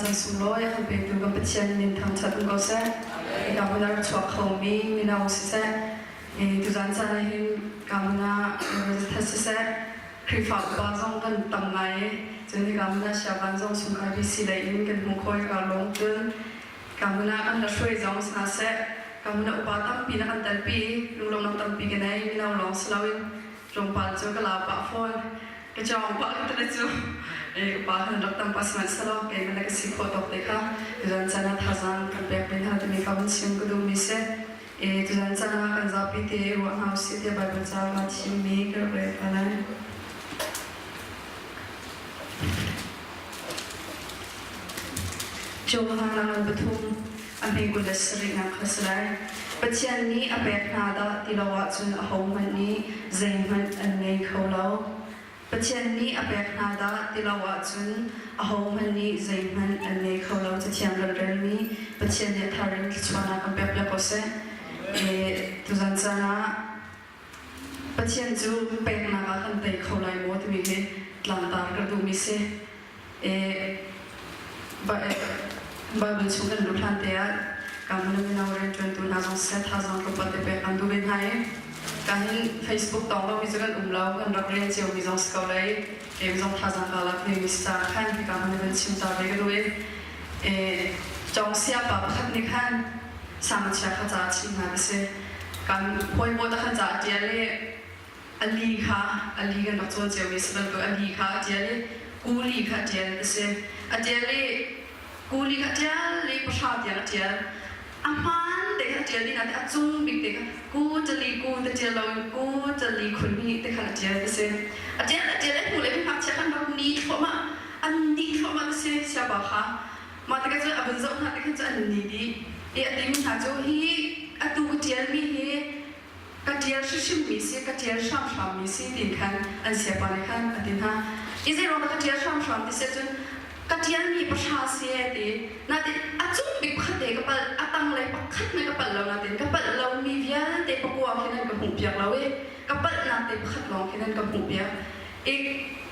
Chan sunglawi a kan petu kan Pathian min thangṭhat um ko seh. Hika hmun ah rak chuak khomi mino siseh, tuzan caan ah hin ka hmun ah that siseh, Khrihfa upa zong kan tam ngai i cun hika hmun ah Siavan zong chungkhar BC lei in kan hmuh khawh hika lawng cun ka hmun ah kan hla zong si hna seh, ka hmun ah upa tampi na kan telpi i lunglawmhnak tampi ka nei mino lawng si loin tlawmpal cu ka lau pah fawn. Ka cawng pah ka tale cu upa kan rak tam pah sihmanhsehlaw keimah le ka si khawh tawk te kha tuzan caan ah thazaang kan pek ve hna timi kha vun chim ka duhmi si. Tuzan caan ah kan zapi te ruah hna usih tiah Baibal ca kaa thimmi ka rak rel ta lai. Johan a ngan pathum a hme 27nak kha si lai. Pathian nih a pek hna dah ti lo ahcun ahohmanh nih zeihmanh an ngei kho lo. Pathian nih a pek hna dah ti lo ahcun ahohmanh nih zeihmanh an ngei kho lo. Cathiang kan relmi Pathian nih a thar in thluachuahnak kan pek piak ko seh. Tuzan caan ah Pathian cu peknak ah kan tei kho lai maw timi hi tlangtar ka duhmi si. Baibal chung kan luh hlan te ah ka hmun mino rianṭuantu hna zong siseh thazaang tlawmpal te pek an duh ve hna i ka hin Facebook tawng lomi cu kan um lo kan rak rel ciomi zong si ko lai kei zong thazaang kaa lak ve mi si caah khan hika hmun van chim ta ve ka duh i cawng siapa pakhat nih khan sangchia kha ca chim hna ka si kan hawi bawt ah khan ca a ṭial i Ali kha Ali kan rak cawn ciomi si bantuk Ali kha a ṭial i Kuli kha a ṭial a si. A ṭial i Kuli kha a ṭial i pahra tiang a ṭial. A hmaan te kha a ṭial ding ah a cung bik te kha ku ṭali ku te ṭial loin ku ṭali khun hi te khan a ṭial a si. A ṭial a ṭial a hnu le ngakchia khan rak ni thluahmah an ni thluahmah a si siapa kha. Mah tikah cun a vun zoh hna tikhan cun an ni dih. I a timi hna cu hi atu ka ṭialmi hi ka ṭial hrimhrimmi si, ka ṭial hramhrammi si tiin khan an siapa nih khan a ti hna. I zeiruang dah ka ṭial hramhram ti si ahcun ka ṭialmi pahra si a ti. Natin a cung bik pakhat te ka palh, a tanglei pakhat hmanh ka palh lo natin ka palh lomi vialte pakua khi nan ka hmuhpiak lo i ka palhnak te pakhat lawng khi nan ka hmuhpiak. I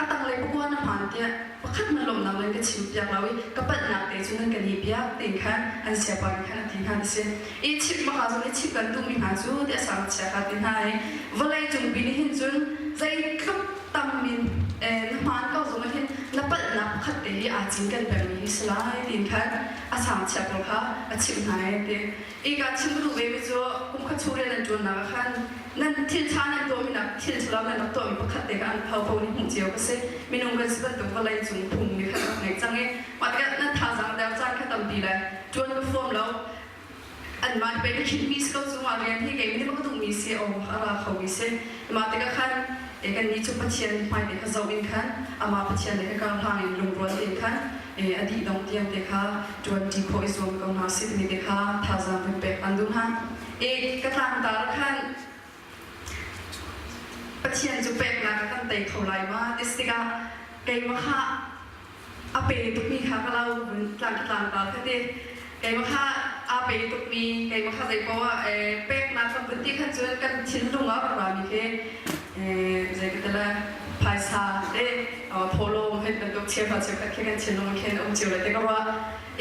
a tanglei pakua na hmaan tiah pakhat hmanh lawmhnak nan ka chimpiak lo i ka palhnak te cu nan ka nihpiak tiin khan an siapa nih khan a ti hna ti si. I chimh baka zong i chimh kan duhmi hna cu tiah sang chia kha ti hna i vawlei cungpi nih hin cun zeitluk tam in na hmaan ko zong ah hin na palhnak pakhat te hi aa cinken pengmi hi si lai tiin khan a sangchia pawl kha a chimh hna i ti. I ka chim ka duh ve mi cu kum khat chung rian an ṭuannak ah khan nan thil ṭha nan tuahmi nak thil ṭhalo nan rak tuahmi pakhat te kha an pho ko nih hmuh cio ka si. Minung kan si bantuk vawlei cung phung nih khan rak ngei cang i mah tikah nan thazaang deuh caan kha tampi le ṭuan ka fuam lo anmah pei ka khinhmi si ko cu mah rian hi kei nih ka duhmi si aw a ra khomi si. Mah tikah khan kan nih cu Pathian hmai te kha zoh in khan amah Pathian le ka hlang in lungrual tein khan a dih dong tiang te kha ṭuan ṭi khawh i zuam ko hna sih timi te kha thazaang kan pek an duh hna. I ka tlangtar khan Pathian cu peknak ah kan tei kho lai ma ti si tikah keimah kha a pe tukmi kha ka lo tlang ka tlangtar kha ti keimah kha aa pe tukmi keimah kha zei poah peknak kan vun ti khan cun kan thinlung ah rak rami khi zei ka ti le phaisa te thawhlawm hei bantuk cheukhat cheukhat khi kan thinlung khin um cio lai te ka ruah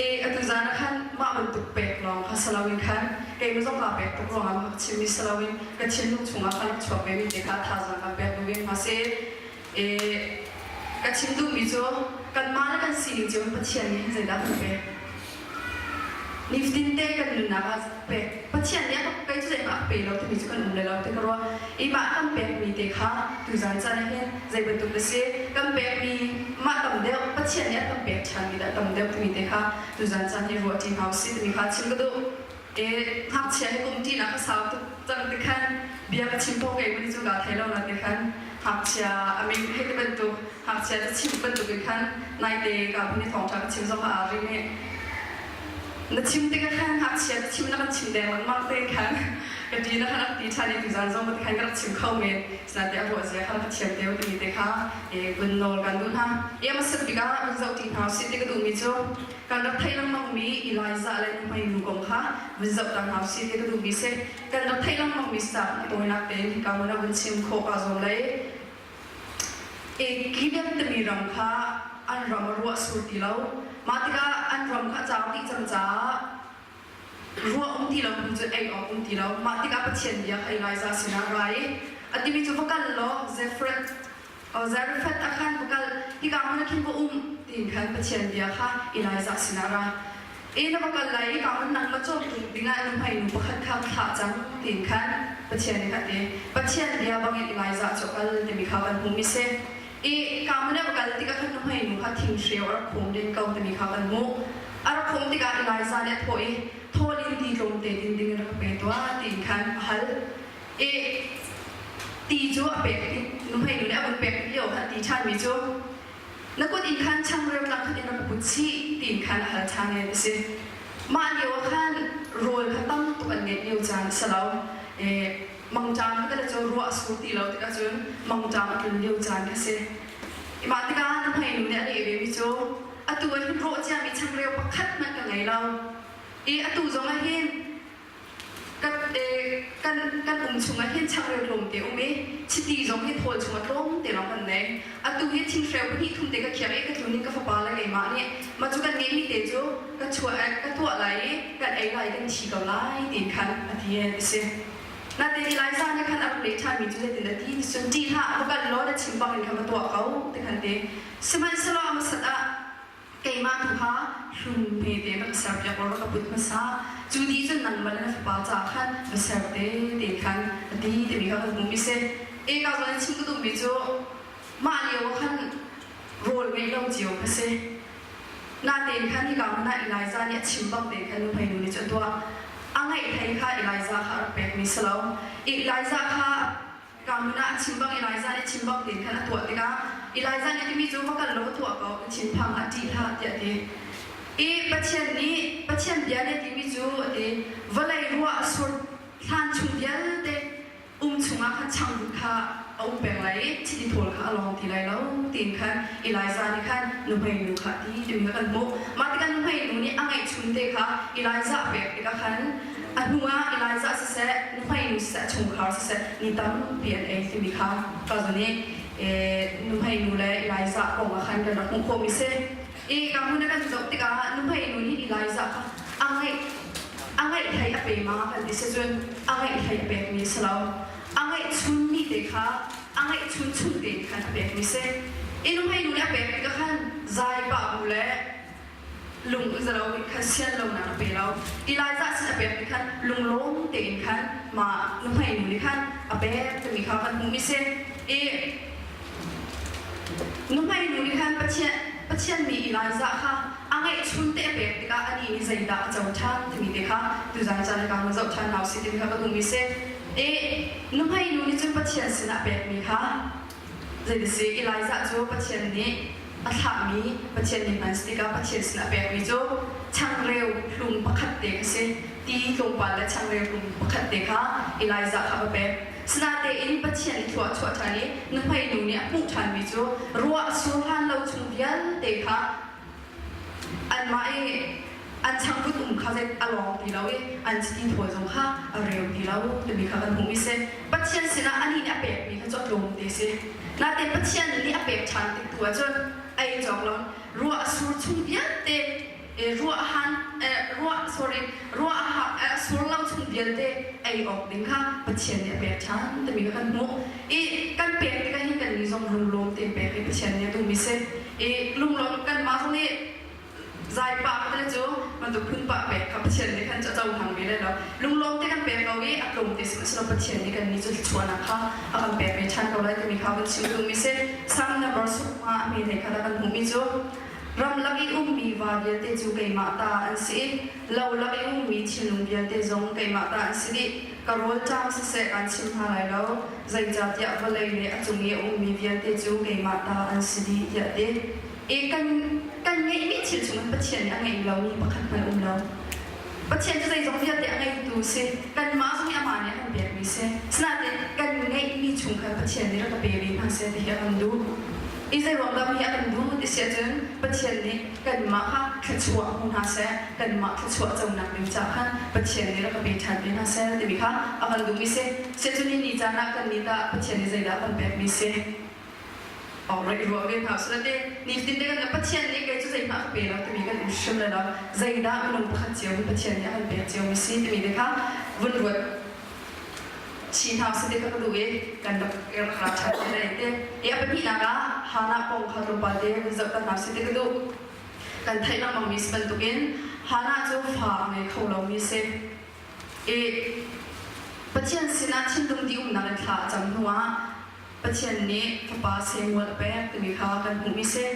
i atu zan ah khan mah bantuk pek lawng kha si loin khan keimah zong kaa pek tuk ruangah ka chimmi si loin ka thinlung chungah khan rak chuak vemi te kha thazaang kan pek duh ve hna seh. I ka chim duhmi cu kanmah le kan sining cio in Pathian nih hin zeidah kan pek? Nifatin te kan nunnak ah pek Pathian nih a kei cu zeihmah a pe lo timi cu kan um le lo ti ka ruah. I mah kan pekmi te kha tuzan caan ah hin zei bantuk na si kan pekmi mah tam deuh Pathian nih a kan pek ṭhanmi dah tam deuh timi te kha tuzan caan hi ruah ṭi hna usih timi kha chim ka duh. E ngakchia hi kum ṭihnak ka sau tuk cang ti khan bia ka chim pawh kei mani cu kaa thei lo na ti khan ngakchia a min hei ti bantuk ngakchia ca chim bantuk in khan naite ka phun i thawngṭha ka chim zong ah aa ring i na chim tikah khan ngakchia chim na kan chim deng lengmang te khan ka ṭi na khan a ti ṭhan i tuzan zong ti khan ka rak chim kho men sinate a ruah zia kha ka thiam te timi te kha e vun nawl kan duh hna e a hmasat bik ah vun zoh ṭi hna usih ti ka duhmi cu kan rak theih lengmang mi Elijah le nuhmei nu kong kha vun zoh ta hna usih ti ka duhmi si kan rak theih lengmang mi sa tawinak tein hika hmun ah vun chim khawh kaa zuam lai e Gibeon timi ram kha an ram a ruah sur ti lo. Mah tikah an ram kha a car dih cang caah ruah um ti lo hnu cun ei awk um ti lo. Mah tikah Pathian bia kha Elijah sinah a ra i a timi cu va kal law Zepharat Zarephath ah khan va kal, hika hmun ah khin va um tiin khan Pathian bia kha Elijah sinah a ra. E na va kal lai i ka hmun nang va cawmtu dingah nuhmeinu pakhat kha va thlah cang tiin khan Pathian nih a ti. Pathian bia bangin Elijah cu a kal timi kha kan hmuhmi si. I ka hmun ah va kal tikah khan nuhmeinu kha thinghreu a rak khum len ko timi kha kan hmuh. A rak khum tikah Elijah nih a thawh i thawl in ti tlawmte din dingin rak ka pe tuah tiin khan a hal. I ti cu a pek i nuhmeinu nih a vun pek lio kha a ti ṭhanmi cu na kut in khan changreu tlang khat in rak ka put chih tiin khan a hal ṭhan i a si. Mah lio ah khan rawl kha tam tuk an ngeih lio caan a si lo. I mangṭam kha cu ruah a sur ti lo tikah cun mangṭam a tlun lio caan kha si. I mah tikah nuhmeinu nih a leh vemi cu atu ah hin rawh ciami changreu pakhat hmanh ka ngei lo. I atu zong ah hin kan kan um chungah hin changreu tlawmte um i chiti zong hi thawl chungah tlawmte lawng kan nei. Atu hi thinghreu pahnih thum te ka khiak i ka tlun in ka fapa le keimah nih mah cu kan ngeihmi te cu ka chuah ka tuah lai i kan ei lai kan thi ko lai tiin khan a ti a si. Natin Eliza nih khan a rak leh ṭhanmi cu zeitin a ti ti cun ṭih hlah va kal law na chim bangin khan va tuah ko ti khan ti. Sihmanhsehlaw a hmasat ah keimah tu kha hlum hmete va ka serpiak law rak ka put hmasa cu dih cun nangmah le na fapa caah khan va ser te te khan a ti timi kha kan hmuhmi si. E ka zawn in chim ka duhmi cu mah lio ah khan rawl ngeih lo cio kha si. Natein khan hika hmun ah Elijah nih a chim bak te khan nuhmeinu nih cu a tuah. A ngeih hlei kha Elijah kha a rak pekmi si lo. Elijah kha Ka hmun ah a chim bang Elijah nih chim bang tein khan a tuah tikah Elijah nih timi cu va kal law va tuah ko, na thinphang ah ṭih hlah tiah a ti. I Pathian nih Pathian bia nih a timi cu a ti, vawlei ruah a sur hlan chung vialte um chungah khan changvut kha a um peng lai i chiti thawl kha a lawng ti lai lo tiin khan Elijah nih khan nuhmeinu kha a ti timi kha kan hmuh. Mah tikah nuhmeinu nih a ngeihchun te kha Elijah a pek tikah khan A hnuah Elijah siseh, nuhmeinu siseh, chungkhar siseh, ni tampi an ei timi kha ka zun i nuhmeinu le Elijah kong ah khan kan rak hmuh khawhmi si. I ka hmun ah kan zoh tikah nuhmeinu nih Elijah kha a ngeih a ngeih hlei a pe ma kan ti si cun a ngeih hlei a pekmi si lo. A ngeih chunmi te kha a ngeih chun chung tein khan a pekmi si. I nuhmeinu nih a pek tikah khan zai pah bu le lung zalo in khan sian lonak a pe lo. Elijah sin a pek ni khan lunglawm tein khan mah nuhmei nu nih khan a pek timi kha kan hmuhmi si. I nuhmei nu nih khan Pathian Pathian mi Elijah kha a ngeihchun te a pek tikah anih nih zeidah a co ṭhan timi te kha tuzan caan ka zoh ṭhan hna usih timi kha ka duhmi si. I nuhmei nu nih cun Pathian sinah a pekmi kha Zeitisi Elijah cu Pathian nih a thlahmi Pathian nih hman si tikah Pathian sinah pekmi cu changreu hlum pakhat te kha si. Ti tlawmpal le changreu hlum pakhat te kha Elijah kha va pek. Sinatein Pathian i thlua a chuah ṭhan i nuhmeinu nih a hmuh ṭhanmi cu ruah a sur hlan lo chung vialte kha Anmah i an changvut um kha zei a lawng ti lo i an chiti thawl zong kha a reu ti lo timi kha kan hmuhmi si. Pathian sinah anih nih a pekmi kha cu a tlawm te si. Nain Pathian nih a pek ṭhan tik tu ahcun ei cawk lo ruah a sur chung vialte ruah han ruah sorry ruah a sur lo chung vialte ei awk ding kha Pathian nih a pek ṭhan timi kha kan hmuh. I kan pek tikah hin kan nih zong lunglawm tein pek hi Pathian nih a duhmi si. I lunglawm kanmah zong nih zaipa te cu bantuk phun pa pek kha Pathian nih khan a cohlang ve lai lo. Lunglawm te kan pek ko i a tlawm te sihmanhsehlaw Pathian nih kan nih cu thluachuahnak kha a kan pek ve ṭhan ko lai timi kha kan chim duhmi si. Psalm number sawmnga a hme hlei khat ah kan hmuhmi cu ramlak i ummi va vialte cu keimah ta an si i lo lak i ummi thinlung vialte zong keimah ta an si dih. Ka rawlṭam siseh kaan chim hna lai lo, zeicahtiah vawlei le a cung i a ummi vialte cu keimah ta an si dih, tiah a ti. I kan, kan ngeihmi thil chungin Pathian nih a ngeih lomi pakhat hmanh um lo. Pathian cu zeizong vialte a ngeitu si. Kanmah zong nih amah nih a kan pekmi si. Sinain kan ngeihmi chung khan Pathian nih rak ka pe ve hna seh ti hi a kan duh. I zeiruang dah hi a kan duh ti si ahcun Pathian nih kanmah kha thluachuah hmu hna seh, kanmah thluachuah conak ding caah khan Pathian nih rak ka pe ṭhan ve hna seh timi kha a kan duhmi si. Seh cu ni ni caan ah kan nih tah Pathian nih zeidah a kan pekmi si? Awk rak i ruah ve hna usih te nifatin te kan Pathian nih kei cu zeihmah ka pe lo timi kan um hrim lai lo. Zeidah minung pakhat cio hi Pathian nih a kan pek cio mi si timi te kha vun ruat chih hna usih ti kha ka duh i kan rak rak ra ṭhan te lai te. I a pahnihnak ah Hannah kong kha tlawmpal te vun zoh ta hna usih ti ka duh. Kan theih lengmang mi si bantukin Hannah cu fa a ngei kho lomi si. I Pathian sinah thinlung dih-umnak in thla a cam hnuah Pathian nih fapa Samuel a pek timi kha kan hmuhmi si.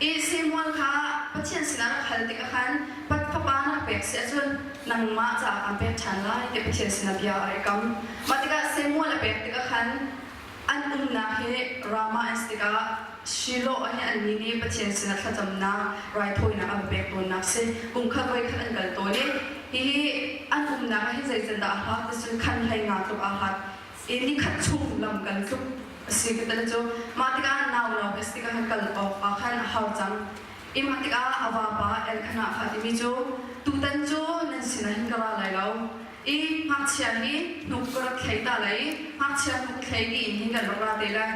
I Samuel kha Pathian sinah rak hal tikah khan fapa na ka pek si ahcun nangmah caah kaan pek ṭhan lai tiah Pathian sinah bia a rak i kam. Mah tikah Samuel a pek tikah khan an umnak hi Ramah an si tikah Shiloh ah hin annih nih Pathian sinah thlacamnak raithawinak an va pek tawnnak si. Kum khat voi khat an kal tawn i hihi an umnak ah hin zeican dah a hlat ti cun khan 15 tluk aa hlat. I nikhat chung lam kan tluk a si ka tel cu mah tikah nau no a si tikah khan kal awk ah khan a har cang i mah tikah a vapa Elkanah kha timi cu tutan cu nan sinah hin ka ra lai lo i ngakchia hi hnuk ka rak thlei ta lai i ngakchia hnuk thlei dih in hin kan rak ra te lai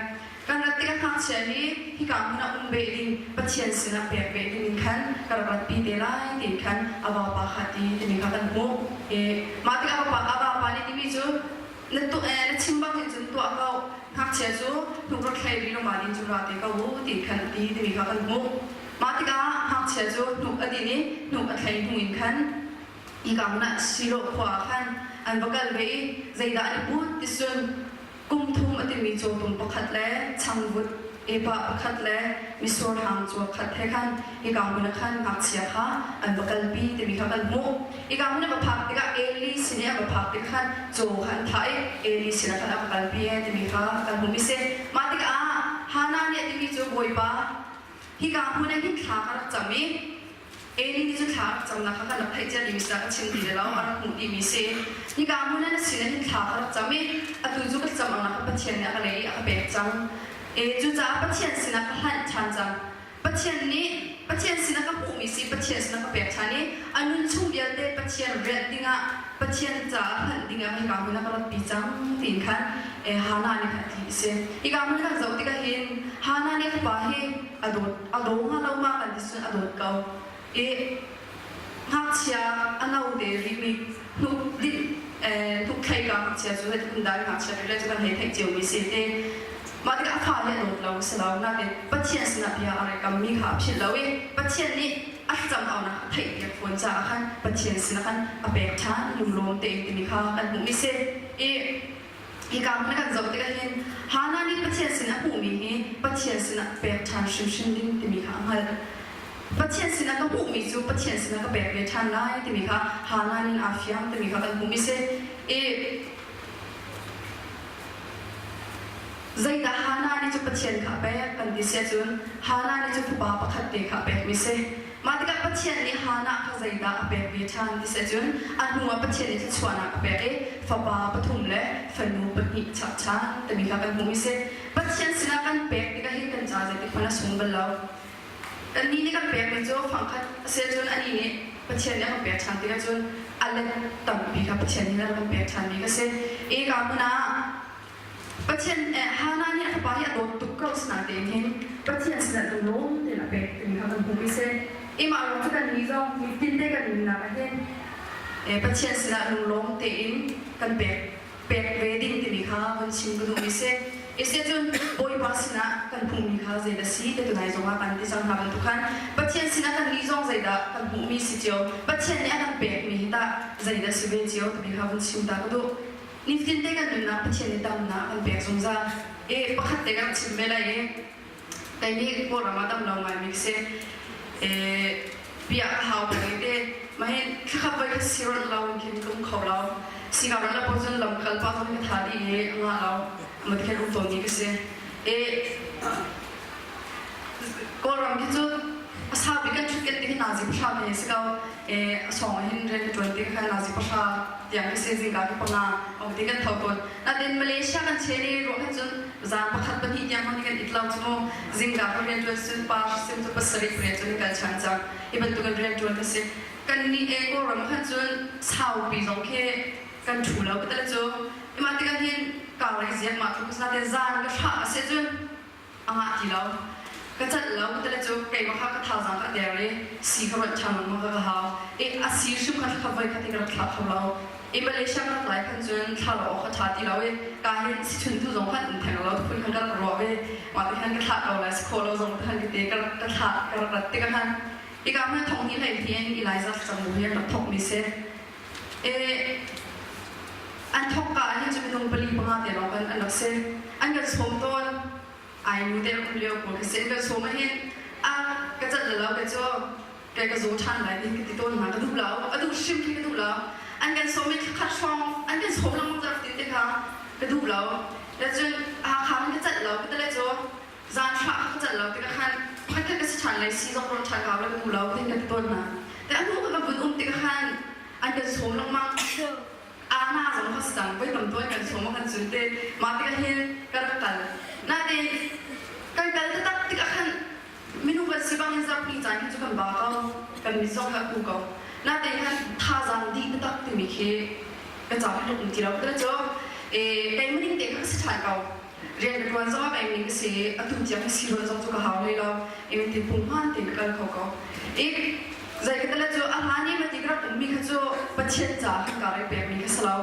kan rat tikah ngakchia hi hika hmun ah um beh ding Pathian sinah pek beh ding in khan ka rak ratpi te lai tiin khan a vapa kha ti timi kha kan hmuh i mah tikah a vapa nih timi cu Na tu na chim bang hin cun tuah ko. Ngakchia cu hnuk rak thlei rih lo ma din cu ra te ko u ti khan a ti timi kha kan hmuh. Mah tikah ngakchia cu hnuk a din i hnuk a thlei hnu in khan hika hmun ah Shiloh khua ah khan an va kal ve i zeidah an i put ti cun kum thum a timi cawtum pakhat le changvut epa pakhat le mitsur hang cuak khat he khan hika hmun ah khan ngakchia kha an va kalpi timi kha kan hmuh. Hika hmun a va phak tikah Eli sin i a va phak tikah khan caw kha an thah i Eli sinah khan a va kalpi ee timi kha kan hmuh mi si. Mah tikah Hannah nih a timi cu Bawipa hika hmun ah hin thla ka rak cam i Eli nih cu thla a rak camnak kha kan rak theih cia dimi si ka chim ti lo a rak hmuh dihmi si. Hika hmun ah na sinah hin thla ka rak cam i atu cu ka cam ang kha Pathian nih a ka lei i a ka pek cang. E cucaah Pathian sinah ka hlanh ṭhan cang. Pathian nih Pathian sinah ka hmuhmi si Pathian sinah ka pek ṭhan i a nun chung vialte Pathian rianh dingah Pathian caah hlanh dingah hika hmun ah ka ratpi cang tiin khan Hannah nih khan a ti a si. Hika hmun kan zoh tikah hin Hannah nih a fapa hi a dawt a daw hnga lo ma kan ti cun a dawt ko. I ngakchia a no te rihmi hnuk dinh hnuk thlei ka ngakchia cu hei phun dai ngakchia rih le cu kan hei theih ciomi si te. Mah tikah a fa hi a dawt lo a si lo nain Pathian sinah bia a rak kammi kha a philh lo i Pathian nih a thlacam aunak a theihpiak fawn caah khan Pathian sinah khan a pek ṭhan lunglawm tein timi kha kan hmuhmi si. I hika hmun kan zoh tikah hin Hannah nih Pathian sin a hmuhmi hi Pathian sinah pek ṭhan hrimhrim ding timi kha a hngalh. Pathian sinah ka hmuhmi cu Pathian sinah ka pek ve ṭhan lai timi kha Hannah nih aa fiang timi kha kan hmuhmi si. I Zeidah Hannah nih cu Pathian kha a pek kan ti si ahcun Hannah nih cu fapa pakhat te kha a pekmi si. Mah tikah Pathian nih Hannah kha zeidah a pek ve ṭhan ti si ahcun a hnuah Pathian nih thluachuahnak a pek i fapa pathum le fanu pahnih a chap ṭhan timi kha kan hmuhmi si. Pathian sinah kan pek tikah hin kan ca zeitik hmanh a sung bal lo. Kannih nih kan pekmi cu fangkhat a si ahcun anih nih Pathian nih a kan pek ṭhan tikah cun a let tampi kha Pathian nih a kan pek ṭhanmi ka si. Eka hmun ah Pathian Hannah nih a fapa hi a dawt tuk ko sinain hin Pathian sinah lunglawm tein a pek timi kha kan hmuh i si. Imah ruang cu kan nih zong nitin te kan nunnak ah hin Pathian sinah lunglawm tein kan pek pek ve ding timi kha van chim ka duhmi si. Isia cun Bawipa sinah kan hmuhmi kha zeidah si ti tunai zongah kan ti cang hna bantuk khan Pathian sinah kan nih zong zeidah kan hmuhmi si cio Pathian nih a kan pekmi hi tah zeidah si ve cio timi kha vun chim ta ka duh. Nifatin te kan nunnak Pathian nih damnak a kan pek zungzal. I pakhat te kan chim ve lai i kei nih Kawlram ah dam lo ngaimi ka si. I piah ka hau peng i te mahin thlakhat voi khat sirawlh lo in khin ka um kho lo. Sikar le pawl cun lam kal pah zong ka tha dih i a ngah lo. Mati khin um tawnmi ka si. I Kawlram khi cu a saupi kan ṭhut kan ti khi nazi pahra me si ko. A sawng hin rian ka ṭuan ti khan nazi pahra tiang ka si zingka khi panga ong ti kan tho tawn. Natin Malaysia kan chen i ruah khan cun zan pakhat pahnih tiang hon kan it lo cu mu zingka ka rian ṭuan cun pa sim cu pasarih rian cun kal chan cang. Hi bantukin rian ṭuan ka si. Kan nih e Kawlram khan cun saupi zong khi kan ṭhu lo ka tale cu. Ima tikah hin kar i ziak ma thu ka sa te zan ka hra a si cun. A ngah ti lo. Ka celh lo ka tile cu keimah kha ka thazaang ka der i si ka ruat ṭhan lengmang ka ka hau. I a si hrim kha thla voi khat hi ka rak thlah kho lo. I Malaysia ka rak lai khan cun thla lo awk kha ṭha ti lo i ka hin sichuntu zong khan um theng lo phun khan ka rak ruah ve. Mah ti khan ka thlah ko lai si khawh lo zong ti khan ka ti ka rak ka thlah ka rak rat tikah khan hika hmun thong hi hlei hi in Elijah thlacam bu hi an rak thawk mi si. E an thawk ka ah hin cu minung pali panga te lawng kan an rak si. An kan sawm tawn. Ai nu te rak um lio pawl khi si. An kan sawm ah hin a ka cat lo ke cu ke ka zaw ṭhan lai ti ka ti tawn hna. Ka duh lo. A duh hrim khi ka duh lo. An kan sawm i thlakhat hrawng an kan sawm lengmang cu rak tin te kha ka duh lo. Le cun Hakha hin ka cat lo ka tile cu Zan hra ka cat lo tikah khan pakhatkhat ka si ṭhan lai si zong rawn ṭhan hau le ka duh lo tin ka ti tawn hna. Te a hnu ka ka vun um tikah khan an kan sawm lengmang. Ana zong kha si cang voi tam tuan kan sawm kan cun te mah tikah hin ka rak kal. Nain kan kal taktak tikah khan minung kan si bangin zarhpi caan khi cu kan ba ko. Kan mit zong kha ku ko. Nain khan thazaang dih taktak timi khi ka cang tuk ti lo. Te cu eh kei maning te kha ka si ṭhan ko. Rian ka ṭuan zongah ka ning ka si i atu tiang hi siruan zong cu ka hau hlei lo. I ti pung hmaan tein ka kal kho ko. I zei ka tele cu a hlan i mati ka rak ummi kha cu Pathian ca khan ka rak pekmi kha si lo.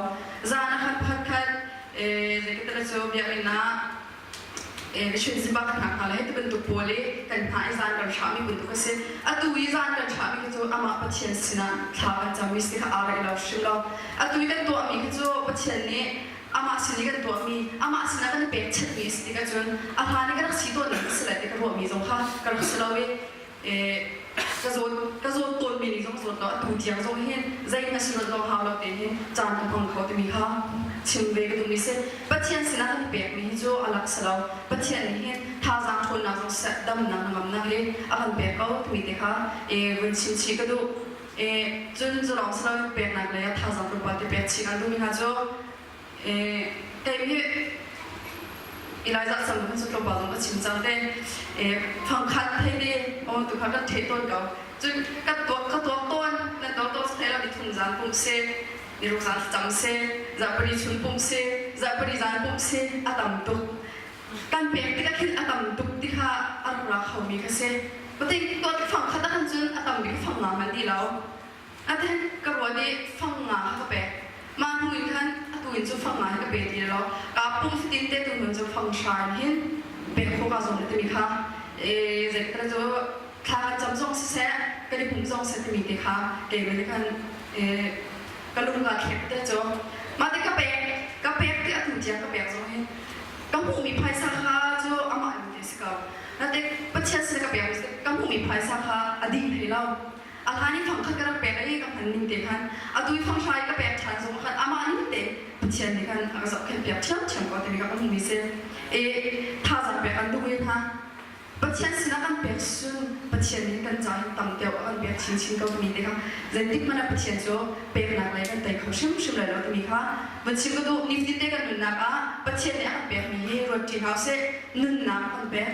Zan ah khan pakhat khat zei ka tele cu biakinn ah Vishin ziba ka hna hna le ti bantuk pawl i kan hna i zan kan hrahmi bantuk a si. Atu i zan kan hrahmi kha cu amah Pathian sinah thla kan cammi si kha aa reh lo hrim lo. Atu i kan tuahmi kha cu Pathian nih amah sin i kan tuahmi amah sinah kan i pekchanhmi a si tikah cun a hlan i ka rak si tawn ning si lai ti ka ruahmi zong kha ka rak si lo i ka zawt ka zawt tawnmi ning zong zawt lo atu tiang zong hin zeihmanh si lo hau lo te hin caan ka hmang kho timi kha chim ve ka duhmi si. Pathian sinah kan i pekmi hi cu a lak si lo. Pathian nih hin thazaang ṭhawnnak zong seh damnak ngamnak hi a kan pek ko timi te kha vun chim chih ka duh. Cun cu lawng si loin peknak lei ah thazaang tlawmpal te pek chih kan duhmi hna cu kei hi Elijah sam khan cu tlawmpal zong ka chim cang te fangkhat thei te aw tu kha kan theh tawn ko cun ka tuak ka tuak tawn nan tuak tawn thei lo ni thum zan pum se ni ruk zan cam se zarhpari chun pum se zarhpari zan pum se a tam tuk kan pek tikah khin a tam tuk ti kha a rak ra khomi kha si. Pating tuat fang khat ahkhan cun a tam bik fang nga man ti lo. Aten ka ruat i fang nga kha ka pek. Mah hnu in khan atu in cu fang nga hi ka pe ti lo. Ka pum fatin te tu nun cu fang hra in hin pek khawh ka zuam timi kha e zeitin cu thla kan cam zong siseh kan i pum zong seh timi te kha keimah nih khan e ka lung ka thlek te cu mah te ka pek ka pek ti atu tiang ka pek zong hin ka hmuhmi phaisa kha cu amah nih te si ko. Natin Pathian sin ka pek ka hmuhmi phaisa kha a ding hlei lo. A hlan i fang khat ka rak pek i ka hman ning te khan atu i fang hra i ka pek ṭhan zong khan amah ning te Pathian nih khan a ka zohkhenh piak ṭhiamṭhiam ko timi ka ka hmuhmi si. I thazaang pek an duh i hna. Pathian sinah kan pek sun Pathian nih kan ca hin tam deuh a kan pek chinchin ko timi te kha zeitik hmanh ah Pathian cu peknak lei kan tei kho hrimhrim lai lo timi kha van chim ka duh. Nifatinte kan nunnak ah Pathian nih a kan pekmi hi ruat ṭi hna usih. Nunnak a kan pek,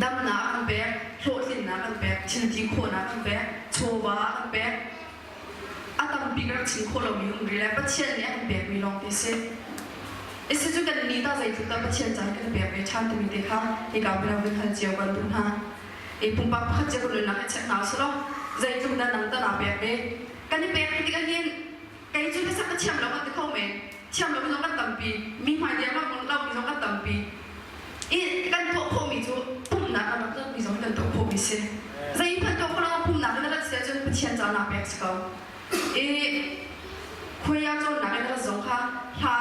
damnak a kan pek, hlawhtlinnak a kan pek, thil ti khawhnak a kan pek, chawva a kan pek. A tampi ka rak chim khawh lomi um rih le Pathian nih a kan pekmi lawng te si. Isi cu kan nih tah zeitluk dah Pathian caan kan pek ve ṭhan timi te kha hika hmun ah vun hal cio kan duh hna. I pumpak pakhat cio kan nunnak hi check hna usih law zeitluk dah nang tah naa pek ve. Kan i pek tikah hin kei cu hlasak ka thiam lo kan ti kho men. Thiam lo mi zong kan tampi. Mi hmai diam lo mi zong kan tampi. I kan tuah khawhmi cu pumhnak a rak mi zong kan tuah khawhmi si. Zeihmanh tuah khawh lo pumhnak in a rat si ahcun Pathian ca naa pek si ko. I khuai cawnnak in a rat zong kha hla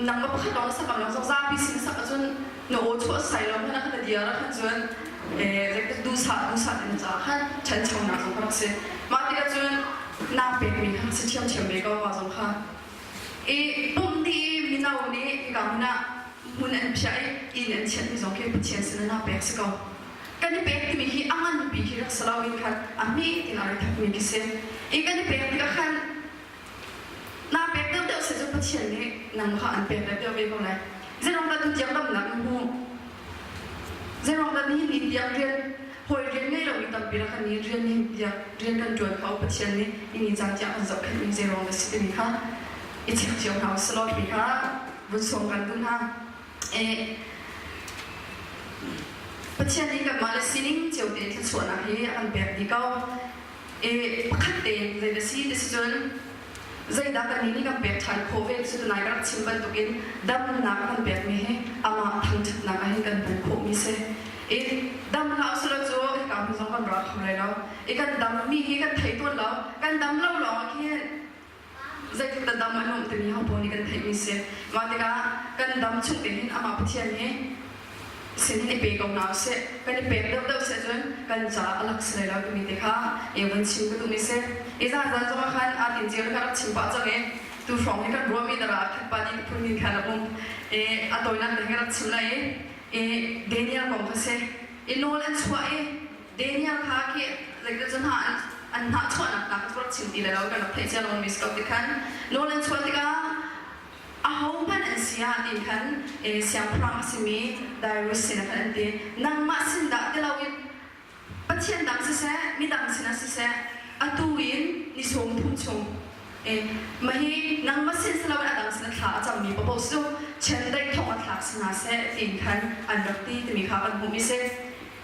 nangmah pakhat lawng na sak lo zong zapi sin sak ahcun na aw chuah sai lo hmanh ah khan na diar ah khan cun duhsah duhsah in caah khan ṭhanchonak zong kha rak si. Mah tikah cun naa pekmi kha si ṭhiamṭhiam ve ko mah zong kha. I pumh dih i mino nih hika hmun ah hmun an phiah i inn an chiahmi zong khi Pathian sin ah pek si ko. Kan i pek timi hi a nganpi khi rak si loin khan a hme tin a rak thakmi khi si. I kan i pek tikah khan naa pek deuhdeuh si cu Pathian nih nang kha an pek deuhdeuh ve ko lai. Zeiruang dah tutiang damnak na hmuh? Zeiruang dah nihin ni tiang rian hawi rian ngei lomi tampi rak kan i rian nihin tiang rian kan ṭuan kho Pathian nih ini caan tiang kan zohkhenhmi zeiruang dah si timi kha i check cio hna usih law timi kha vun sawm kan duh hna. Pathian nih kanmah le sining cio tein thluachuahnak hi a kan pek dih ko. I pakhat tein zei na si ti si cun zeidah kannih nih kan pek ṭhan khawh ve ti cu tunai ka rak chim bantukin damnak a kan pekmi hi amah thangṭhatnak ah hin kan hman khawhmi si. I dam hlah usih law cu hika hmun zong kan ra kho lai lo. I kan dammi hi kan thei tawn lo. Kan dam lo lawngah khin zeitluk dah dam a nuamh timi hopaoh nih kan theihmi si. Mah tikah kan dam chung te hin amah Pathian hi sin hin i pe ko hna usih. Kan i pek deuhdeuh si ahcun kan ca a lak si lai lo timi te kha i vun chim ka duhmi si. I zan zong ah khan aa tin cio kha rak chim pah cang i tu hrawng hi kan ruahmi dara khat pa nih phun min khan a um i a tawinak te hin rak chim lai i Daniel kong kha si. I nawl an chuah i Daniel kha khi zeitin cun ha an hnahchuahnak hna kha rak chim ti lai lo kan rak theih cia lomi si ko ti khan nawl an chuah tikah ahohmanh an si ah ti khan siangpahrang a simi Darius sinah khan an ti nangmah sin dah ti loin Pathian dang siseh midang sinah siseh atu in ni sawm thum chung Mahi nangmah sin si loin a dang sin a thla a cammi paoh cu chiandeih thong a thlak si hna seh tiin khan an rak ti timi kha kan hmuhmi si.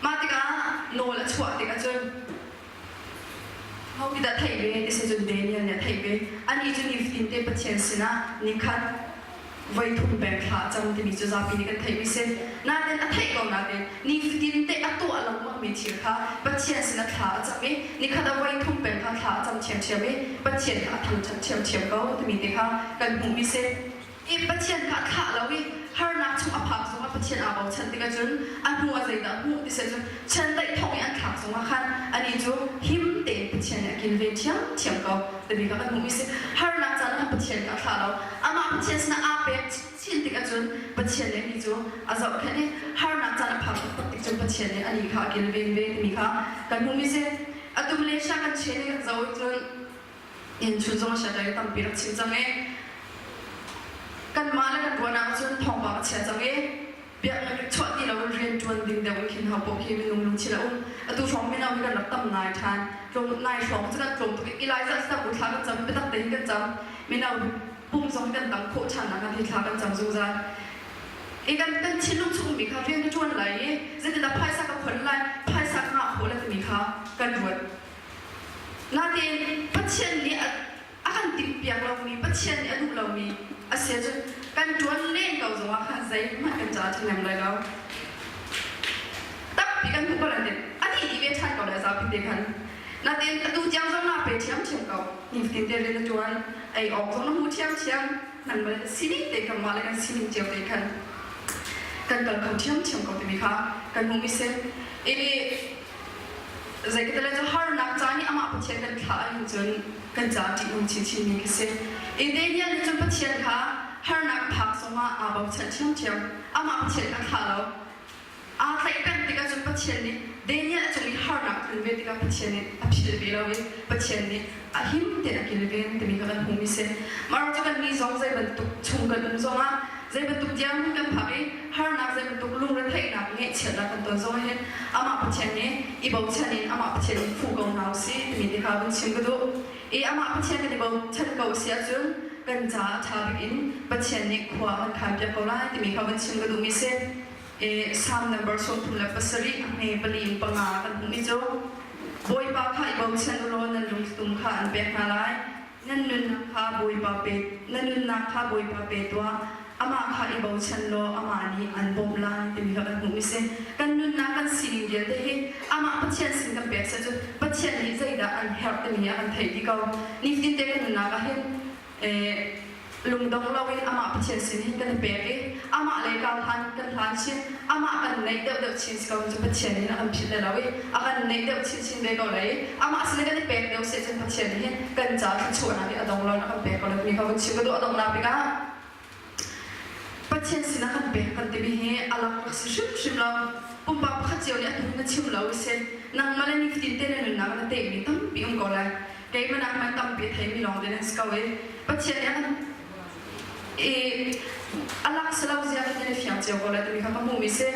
Mah tikah nawl a chuah tikah cun ho dah theih ve ti si cun Daniel nih a theih ve. Anih cu nifatin te Pathian sinah nikhat voi thum peng thla a cam timi cu zapi nih kan theihmi si. Nain a theih ko nain nifatin te a tuah lengmangmi thil kha Pathian sinah thla a cam i nikhat ah voi thum peng kha thla a cam ṭhiamṭhiam i Pathian kha a thangṭhat ṭhiamṭhiam ko timi te kha kan hmuhmi si. I Pathian kha a thlah lo i harnak chung a phak zongah Pathian aa bochan tikah cun a hnu ah zeidah a hmuh ti si cun chiandeih thong i an thlak zongah khan anih cu him tein Pathian nih a kilven ṭhiamṭhiam ko timi kha kan hmuhmi si. Harnak caan ah Pathian kha a thlah lo. Amah Pathian sinah aa pek chinchin tikah cun Pathian nih anih cu a zohkhenh i harnak caan a phak taktak tik cun Pathian nih anih kha a kilven ve timi kha kan hmuhmi si. Atu Malaysia kan chen i kan zoh cun innchun zong a sia tampi rak chim cang i kanmah le kan ruahnak cun thawngpang a chia cang i biaknak chuah ti lo in rian ṭuan ding deuh in khin ho paoh khi minung lungthin a um. Atu hrawng mino hi kan rak tam ngai ṭhan. Tlawm nai hrawng cu kan tlawm tuk i Elijah cu thla kan cam biatak tein kan cam. Mino pum zong kan tam khawh ṭhan nak hi thla kan cam zungzal. I kan kan thinlung chung mi kha rian ka ṭuan lai i zeitindah phaisa ka khon lai, phaisa ka ngah khawh lai timi kha kan ruat. Nain Pathian nih a kan timhpiak lomi, Pathian nih a duh lomi a si ahcun kan ṭuan len ko zongah khan zeihmanh kan caah ṭhahnem lai lo. Tampi kan hmuh ko lai a dih dih ve ṭhan ko lai zapi te khan. Nain atu tiang zong naa pe ṭhiamṭhiam ko. Nifatin te rian na ṭuan, ei awk zong na hmu ṭhiamṭhiam. Nan le sining te kan mah le kan sining cio te khan kan kal kho ṭhiamṭhiam ko timi kha kan hmuhmi si. I Zeikatele cu harnak caan i amah Pathian kan thlah ahhin cun kan caah ṭihnung chinchinmi khi si. I Daniel nih cun Pathian kha harnak phak zongah aa bochan ṭhiamṭhiam. Amah Pathian kha thlah lo. Aa tlaih peng tikah cun Pathian nih Daniel a cung i harnak a tlun ve tikah Pathian nih a philh ve lo i Pathian nih a him tein a kilven timi kha kan hmuhmi si. Mah cu kannih zong zei bantuk chung kan um zongah zei bantuk tiang kan phak i harnak zei bantuk lungretheihnak ngaihchiatnak kan ton zong hin amah Pathian nih i bochan in amah Pathian nih fuh ko hna usih timi te kha vun chim ka duh. I amah Pathian kan i bochan ko si ahcun kan caah a ṭha bik in Pathian nih khua a kan khanpiak ko lai timi kha vun chim ka duhmi si. I Psalm number 37 a hme pali in panga kan hmuhmi cu Bawipa kha i bochan u law nan lungtum kha an pek hna lai. Nan nunnak kha Bawipa pe na nunnak kha Bawipa pe tuah. Amah kha i bochan law amah nih an bawmh lai timi kha kan hmuhmi si. Kan nunnak kan sining vialte hi amah Pathian sin kan pek seh cu Pathian nih zeidah an herh timi a kan theih dih ko. Nifatin te kan nunnak ah hin lungdong loin amah Pathian sin hin kan i pek i amah lei kau hlan kan hlan chin amah kan neih deuhdeuh chin si ko cu Pathian nih a kan philh lai lo i a kan neih deuh chinchin ve ko lai i amah sin kan i pek deuh si cun Pathian nih hin kan ca thluachuahnak hi a dong lo in a kan pek ko lai timi kha vun chim ka duh. A donghnak bik ah Pathian sinah kan pek kan timi hi a lak rak si hrimhrim lo. Pumpak pakhat cio nih a tu na chim lo i si nangmah le nifatin te na nunnak na tehmi tampi um ko lai. Keimah nak man tampi a theimi lawng te nan si ko i Pathian nih a kan i a lak si lo zia kan i fiang cio ko lai timi kha ka hmuhmi si.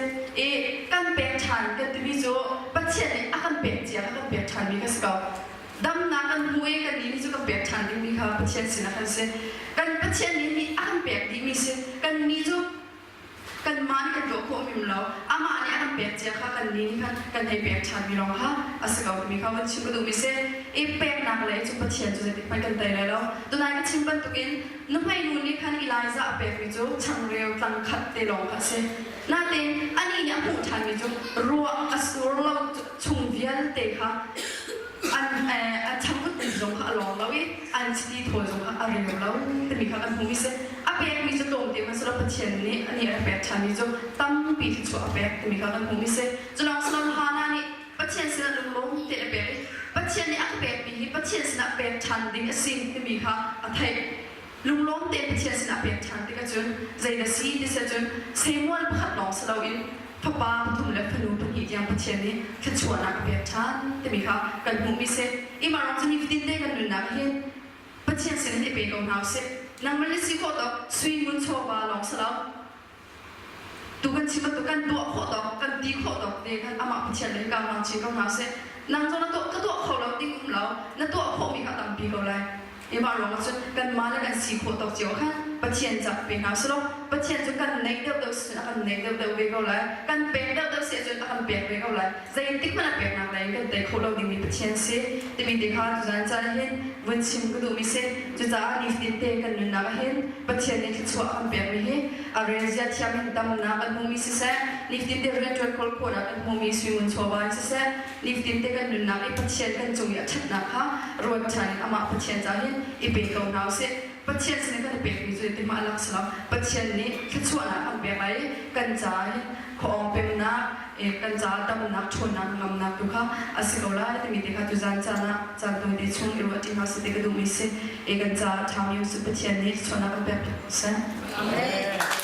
I kan pek ṭhan kan timi cu Pathian nih a kan pek cia kha kan pek ṭhanmi kha si ko. Damnak kan hmu i kan nih cu kan pek ṭhan dingmi kha Pathian sinah kan si. Kan Pathian nih nih a kan pek dihmi si. Kan nih cu kanmah nih kan tuah khawh hrim lo. Amah nih a kan kan pek cia kha kan nih nih khan kan hei pek ṭhan mi lawng kha a si ko timi kha van chim ka duhmi si. I peknak lei cu Pathian cu zeitik hmanh kan tei lai lo. Tunai ka chim bantukin nuhmei nu nih khan Elijah a pekmi cu changreu tlang khat te lawng kha a si. Nain anih nih a hmuh ṭhanmi cu ruah a sur lo chung vialte kha an a changvut zong kha a lawng lo i an chiti thawl zong kha a reu lo timi kha kan hmuh i si. A pekmi cu tlawmte hmanh selaw Pathian nih anih a pek ṭhanmi cu tampi thluachuah a pek timi kha kan hmuh i si. Cu lawng si lo Hannah nih Pathian sinah lunglawm tein a pek i Pathian nih a ka pekmi hi Pathian sinah pek ṭhan ding a si timi kha a theih. Lunglawm tein Pathian sinah pek ṭhan tikah cun zei na si ti si cun Samuel pakhat lawng si loin fapa pathum le fanu pahnih tiang Pathian nih thluachuahnak a pek ṭhan timi kha kan hmuhmi si. Imah ruang cu nifatin te kan nunnak hin Pathian sin i pe ko hna usih. Nangmah le si khawh tawk sui ngun chawva lawng si lo. Tu kan chim bantuk kan tuah khawh tawk, kan ti khawh tawk te khan amah Pathian le hika hmang chin ko hna usih. Nang cu na tuah ka tuah kho lo ti um lo, na tuah khawhmi kha tampi ko lai. Imah ruangah cun kanmah le kan si khawh tawk cio khan Pathian ca pe hna usih law Pathian cu kan neih deuhdeuh si cun a kan neih deuhdeuh ve ko lai. Kan pek deuhdeuh si ahcun a kan pek ve ko lai. Zeitik hmanh ah peknak lei in kan tei khawh lo dingmi Pathian si timi te kha tuzan caan hin vun chim ka duhmi si. Cucaah nifatin te kan nunnak ah hin Pathian nih thluachuah a kan pekmi hi a relzia thiam in damnak kan hmuhmi siseh, nifatin te rianṭuan kawl khawhnak kan hmuhmi suingun chawva in siseh, nifatin te kan nunnak i Pathian kan cung i a ṭhatnak kha ruat ṭhan in amah Pathian ca hin i pe ko hna usih. Pathian sin kan i pekmi cu timah lak si lo. Pathian nih thluachuahnak kan pek lai i kan ca hin khuaawng pemnak, kan caah damnak, ṭhawnnak, ngamnak tu kha a si ko lai timi te kha tuzan caan ah caan tawite chung i ruah ṭi hna sih ti ka duhmi si. I kan caah ṭhami um si Pathian nih thluachuahnak kan pek piak ko seh. Amen.